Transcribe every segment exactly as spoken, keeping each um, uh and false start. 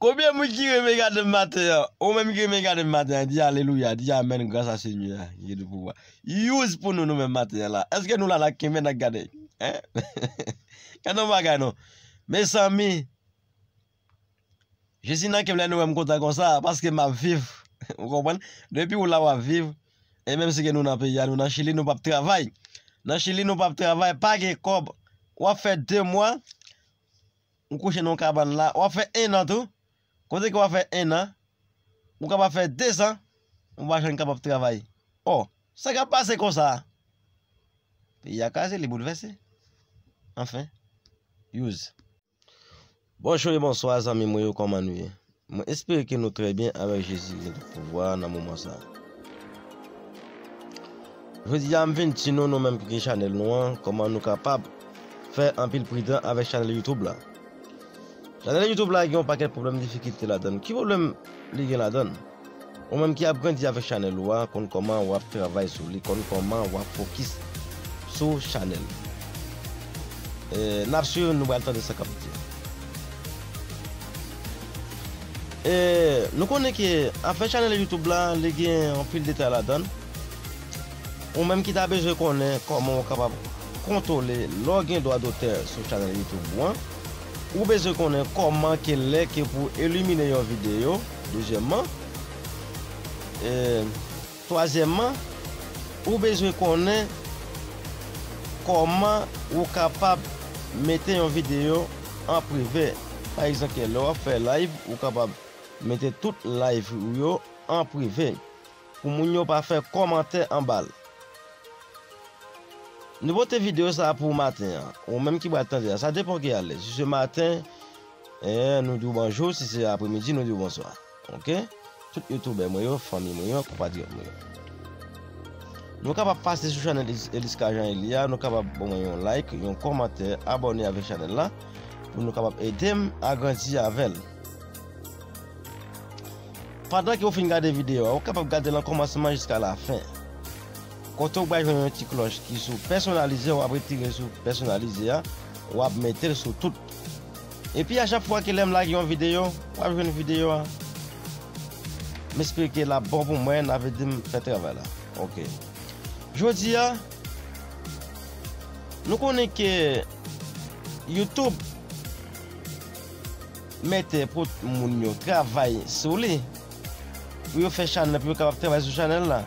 Konbyen moun ki renmen gade m maten an? Ou menm ki renmen gade m maten an, di alelouya, di amèn, gras a Senyè a, ki gen tout pouvwa. Use pou nou, nou menm maten an la. Èske nou la, n ap kenbe, n ap gade? Hein? Gade yon bagay non. Mezanmi, Jezi nan kè m lè nou wè m kontan konsa, paske m ap viv. Ou konprann? Depi ou la, w ap viv. E menm si ke nou nan peyi a, nou nan Chili, nou p ap travay. Nan Chili, nou p ap travay, pa gen kòb. W ap fè de mwa, ou kouche nan yon kabann la, w ap fè en an tou. Kote ke w ap fè en an, ou kapab fè dezan, ou pa janm kapab travay. Ò, sa k ap pase konsa? Peyi a kraze, li boulvèse. Anfen, use. Bonjou e bonswa, zanmi mwen yo, kòman nou ye? Mwen espere ke nou trè byen avèk Jezi ki gen tout pouvwa nan moman sa a. Jodi a, m vin di nou, nou menm ki gen chanèl nou an, kòman nou kapab fè anpil pridan avèk chanèl YouTube la. Chanèl YouTube la gen yon pakèt pwoblèm, difikilte ladan l. Ki pwoblèm li gen ladan l? Ou menm ki ap grandi avèk chanèl ou a, konn kòman w ap travay sou li, konn kòman w ap fokis sou chanèl. E, n ap swiv, nou pral tande sa k ap di. E, nou konnen ke afè chanèl YouTube la, li gen anpil detay ladan l. Ou menm ki ta bezwen konnen kòman w kapab kontwole lè w gen dwa dotè sou chanèl YouTube ou an, ou bezwen konnen kòman ke lè ke pou elimine yon videyo, dezyèmman. E, twazyèmman, ou bezwen konnen kòman ou kapab mete yon videyo an prive. Pa egzanp, lè w ap fè live, ou kapab mete tout live ou yo an prive pou moun yo pa fè kòmantè anba l. Nou pote videyo sa a pou w maten an. Ou menm ki pral tande a, sa depann ki alèz. Si se maten, eh, nou di w bonjou. Si se apremidi, nou di w bonswa. Oke? Tout youtubè mwen yo, fanmi mwen yo, konpatriyòt mwen yo. Nou kapab pase sou chanèl Elis-, Eliska Jean Elie a, nou kapab ban mwen yon like, yon kòmantè, abòne avèk chanèl la, pou nou kapab ede m agrandi avè l. Pandan ke w fin gade videyo a, ou kapab gade l nan kòmansman jiska lafen. Kote w pral jwenn yon ti klòch ki sou pèsonalize, w ap retire sou pèsonalize a, w ap mete l sou tout. Epi a chak fwa ke lè m lage yon videyo, w ap jwenn videyo a. M espere ke l ap bon pou mwen, n ap ede m fè travay la. Oke. Jodi a, nou konnen ke YouTube mete pou moun yo travay sou li, pou yo fè chanèl, pou yo kapab travay sou chanèl la.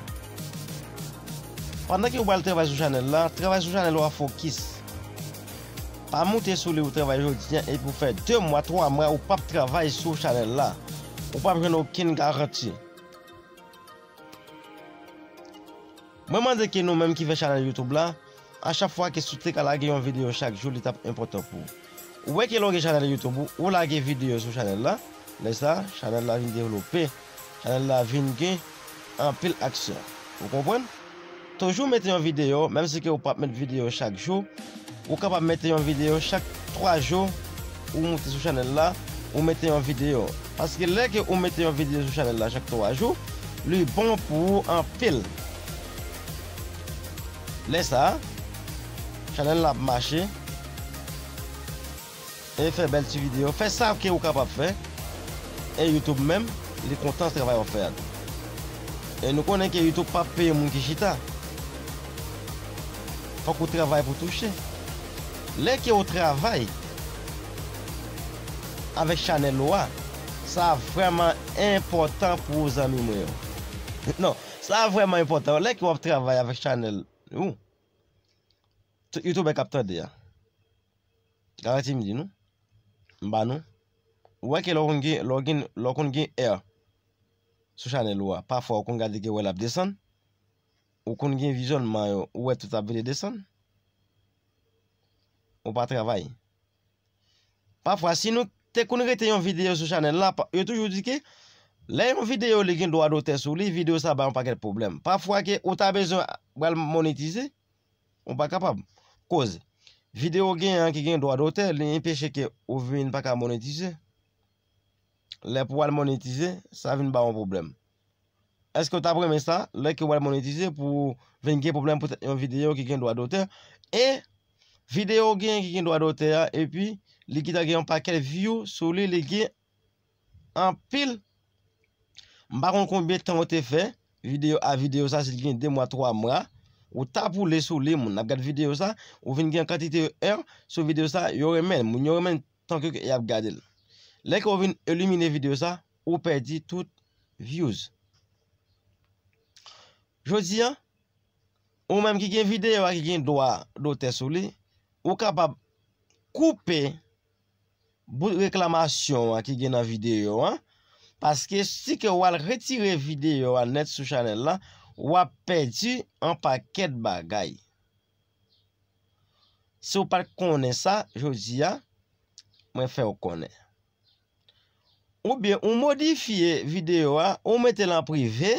Pandan ke ou pral travay sou chanèl la, travay sou chanèl ou a fokis. Pa moute sou li ou travay jodi a, epi ou fè de mwa, twa mwa ou p ap travay sou chanèl la. Ou p ap jwenn okenn garanti. Mwen mande ke nou menm ki fè chanèl YouTube la, a chak fwa ke si w te ka lage yon videyo chak jou, li t ap enpòtan pou ou. Ou wè ke lè w gen chanèl YouTube ou, ou lage videyo sou chanèl la, lè sa, chanèl la vin devlope, chanèl la vin gen anpil aksyon. Ou konprann? Toujou mete yon videyo, menm si ke ou p ap met videyo chak jou, ou kapab mete yon videyo chak twa jou, ou moute sou chanèl la, ou mete yon videyo. Paske lè ke ou mete yon videyo sou chanèl la chak twa jou, li bon pou ou anpil. Lè sa a, chanèl la ap mache, e fè bèl ti videyo, fè sa ke ou kapab fè. E YouTube menm, li kontan travay w ap fè a tou. E nou konnen ke YouTube p ap peye moun ki chita. Fòk ou travay pou touche. Lè ke ou travay avèk chanèl ou a, sa vrèman enpòtan pou ou, zanmi mwen yo. Non, sa vrèman enpòtan. Lè ke w ap travay avèk chanèl ou, tout youtubè k ap tande a, garanti m di nou, m ba nou, ou wè ke lè w konn gen, lè w gen, lè w konn gen è sou chanèl ou a, pafwa ou konn gade ke w wè l ap desann, ou konn gen vizyònman yo, ou wè tout ap vide desann, ou pa travay. Pafwa, si nou te konn rete yon videyo sou chanèl la, pa, yo toujou di ke lè yon videyo li gen dwa dotè sou li, videyo sa bay yon pakèt pwoblèm. Pafwa ke ou ta bezwen pral monetize, ou pa kapab. Koz, videyo w genyen an ki gen dwa dotè, li anpeche ke ou vin pa ka monetize. Lè pou w al monetize, sa vin ba w yon pwoblèm. Èske w t ap renmen sa, lè ke w al monetize, pou w vin gen pwoblèm poutèt yon videyo ki gen dwa dotè? E videyo w genyen ki gen dwa dotè a, epi li gentan gen yon pakèt view sou li, li gen anpil. M pa konn konbyen tan ou te fè videyo a videyo sa, si l gen de mwa, twa mwa, ou ta boule sou li, moun ap gad videyo sa, ou vin gen kantite è sou videyo sa, yo renmen l, moun yo renmen l tanke y ap gade l. Lè ke w vin elimine videyo sa, ou pèdi tout views. Jodi a, ou menm ki gen videyo a, ki gen dwa dotè sou li, ou kapab koupe bout reklamasyon an ki gen nan videyo an, paske si ke w al retire videyo a nèt sou chanèl la, w ap pèdi yon pakèt bagay. Si w pa t konnen sa, jodi a, mwen fè w konnen. Oubyen ou modifye videyo a, ou mete l an prive.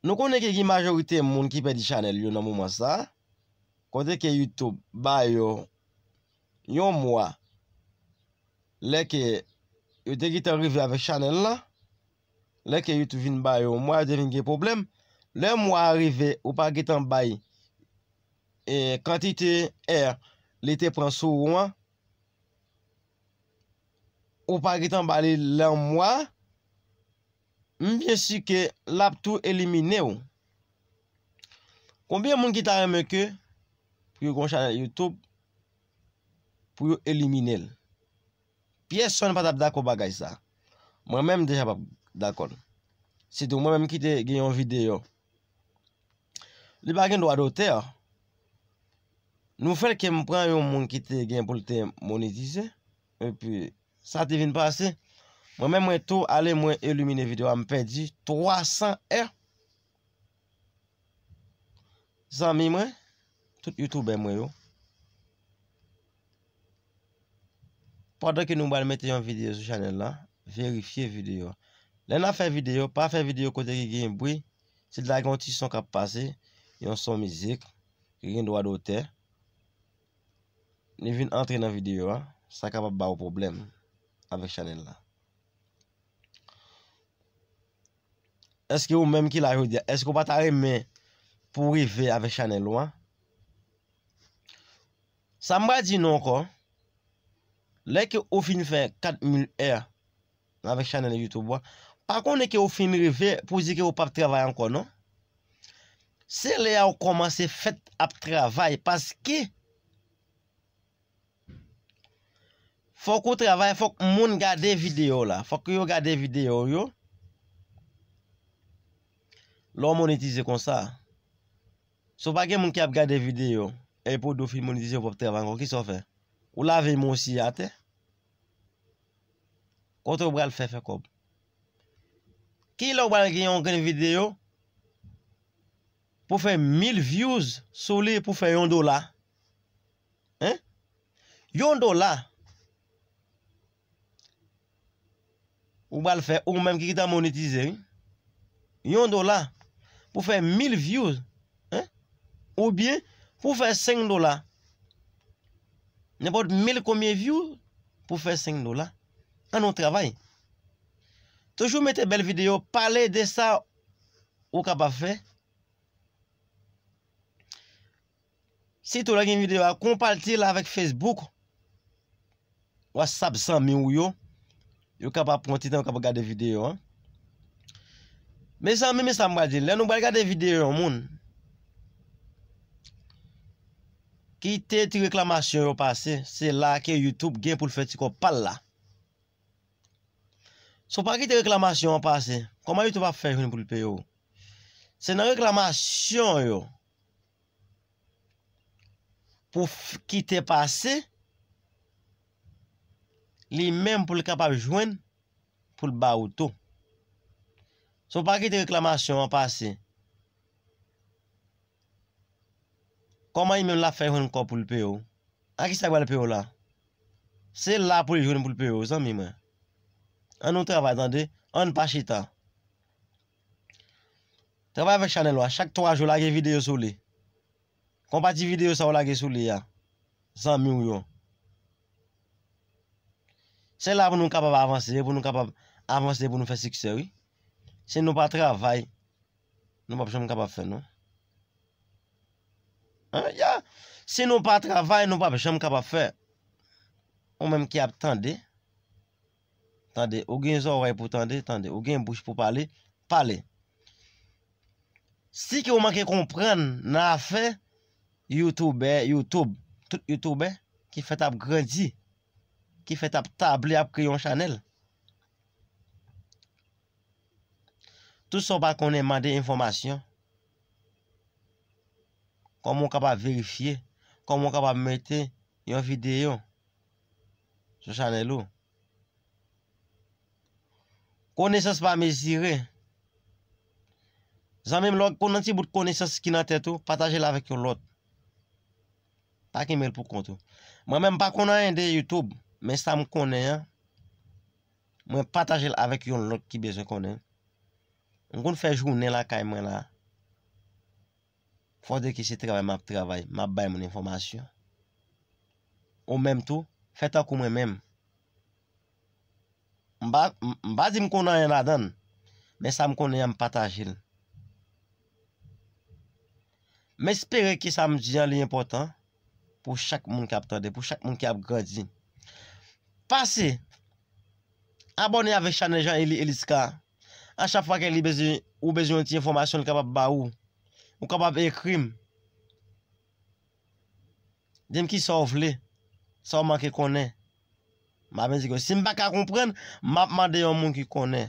Nou konnen ke gen majorite moun ki pèdi chanèl yo nan moman sa, kote ke YouTube ba yo yon mwa, lè ke yo te gentan rive avèk chanèl la, lè ke YouTube vin ba yo yon mwa, yo te vin gen pwoblèm. Lè mwa a rive, ou pa gentan bay, e, kantite è li te pran sou ou an, ou pa gentan ba li nan mwa, m byen si ke l ap tou elimine w. Konbyen moun ki ta renmen ke pou yo gen yon chanèl YouTube pou yo elimine l? Pyèsonn pa t ap dakò bagay sa. Mwen menm deja p ap dakò l. Sitou mwen menm ki te gen yon videyo. Li pa gen dwa dotè. Nouvèl ke m pran yon moun ki te gen pou l te monetize. Epi, sa te vin pase. Mwen menm mwen tou ale mwen elimine videyo a, m pèdi twa san è. Zanmi mwen, tout youtubè mwen yo, pandan ke nou pral mete yon videyo sou chanèl la, verifye videyo. Lè n ap fè videyo, pa fè videyo kote ki gen bri. Si l ta gen yon ti son k ap pase, yon son mizik, ki gen dwa dotè, li vin antre nan videyo a, sa kapab ba w pwoblèm avèk chanèl la. Èske ou menm ki la jodi a, èske w pa ta renmen pou w rive avèk chanèl ou an? Sa m pral di nou ankò, lè ke ou fin fè kat mil è avèk chanèl YouTube ou an, pa konnen ke ou fin rive pou di ke ou p ap travay ankò non. Se lè a ou kòmanse fèt ap travay, paske fòk ou travay, fòk moun gade videyo w la, fòk yo gade videyo w yo. Lè w monetize konsa, si w pa gen moun ki ap gade videyo, epi w di w fin monetize, ou p ap travay ankò, kisa w fè? Ou lave men w siye atè? Kote w pral fè, fè kòb? Kilè w pral gen yon grenn videyo pou fè mil views sou li pou fè yon dola? Hein? Yon dola. Ou pral fè, ou menm ki gentan monetize, wi. Yon dola pou fè mil views, hein? Oubyen pou fè senk dola. Nenpòt mil konbyen views pou fè senk dola. Ann nou travay. Toujou mete bèl videyo, pale de sa ou kapab fè. Sitou lè gen videyo a, konpati l avèk Facebook, WhatsApp zanmi w yo. Yo kapab pran ti tan, yo kapab gade videyo an. Mezanmi, men sa m pral di, lè nou pral gade videyo yon moun, kite ti reklamasyon yo pase, se la ke YouTube gen pou l fè ti kòb pa l la. Si w pa kite reklamasyon an pase, kòman YouTube ap fè jwenn pou l peye w? Se nan reklamasyon yo pou kite pase, li menm pou l kapab jwenn, pou l ba ou tou. Si w pa kite reklamasyon an pase, kòman li menm l ap fè jwenn kòb pou l peye w? A kisa l pral peye w la? Se la pou l jwenn pou l peye w, zanmi mwen. Ann nou travay, tande. Ann pa chita. Travay avèk chanèl ou a. Chak twa jou, lage videyo sou li. Konpati videyo sa w lage sou li a, zanmi w yo. Se la pou nou kapab avanse, pou nou kapab avanse, pou nou fè siksè, wi. Si nou pa travay, nou p ap janm kapab fè, non. Hein, ya. Si nou pa travay, nou p ap janm kapab fè. Ou menm ki ap tande, tande. Ou gen zòrèy pou tande, tande. Ou gen bouch pou pale, pale. Si ke w manke konprann nan afè youtubè, YouTube, tout youtubè ki fèt ap grandi, ki fèt ap tabli, ap kreye yon chanèl. Tout sa w pa konnen, mande enfòmasyon. Kòman w kapab verifye? Kòman w kapab mete yon videyo sou chanèl ou? Konesans pa mezire. Zanmi m, lè w konn yon ti bout konesans ki nan tèt ou, pataje l avèk yon lòt. Pa kenbe l pou kont ou. Mwen menm, m pa konn anyen de YouTube, men sa m konnen an, mwen pataje l avèk yon lòt ki bezwen konnen. M konn fè jounen lakay mwen la. Fò de ke se travay m ap travay, m ap bay moun enfòmasyon. Ou menm tou, fè tankou mwen menm. M pa, m, m pa di m konn anyen ladan l, men sa m konnen an, m pataje l. M espere ke sa m di an, li enpòtan pou chak moun k ap tande, pou chak moun ki ap grandi. Pase, abòne avèk chanèl Jean Élie Elisca. A chak fwa ke li bezwen, ou bezwen yon ti enfòmasyon, li kapab ba ou. Ou kapab ekri m. Di m kisa w vle, sa w manke konnen. M ap endike w. Si m pa ka konprann, m ap mande yon moun ki konnen.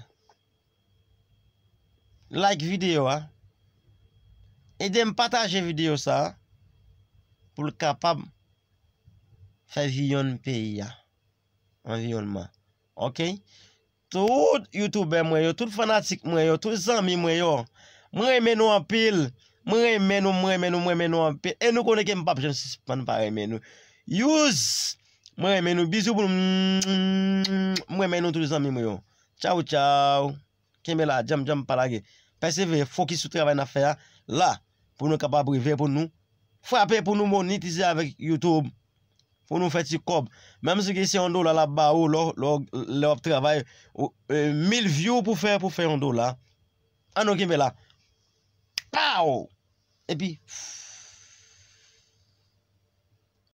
Like videyo a. Ede m pataje videyo sa a pou l kapab fè viyonn peyi a. Anviwònman. Oke? Tout youtubè mwen yo, tout fanatik mwen yo, tout zanmi mwen yo. Mwen renmen nou anpil. Mwen renmen nou, mwen renmen nou, mwen renmen nou anpil. E nou konnen ke m p ap janm sispann pa renmen nou. Yous! Mwen renmen nou. Bizou pou nou. Mwen renmen nou tout zanmi mwen yo. Tchaw, tchaw. Kenbe la, djanm, djanm, pa lage. Pèsevere, fokis sou travay n ap fè a. La, pou nou kapab rive, pou nou frape, pou nou monetize avèk YouTube. Pou nou fè ti kòb. Menm si ke se yon dola l ap ba ou, lè w, lè w, lè w ap travay, ou, e, mil view pou fè, pou fè yon dola. Ann nou kenbe la. Pow! Epi,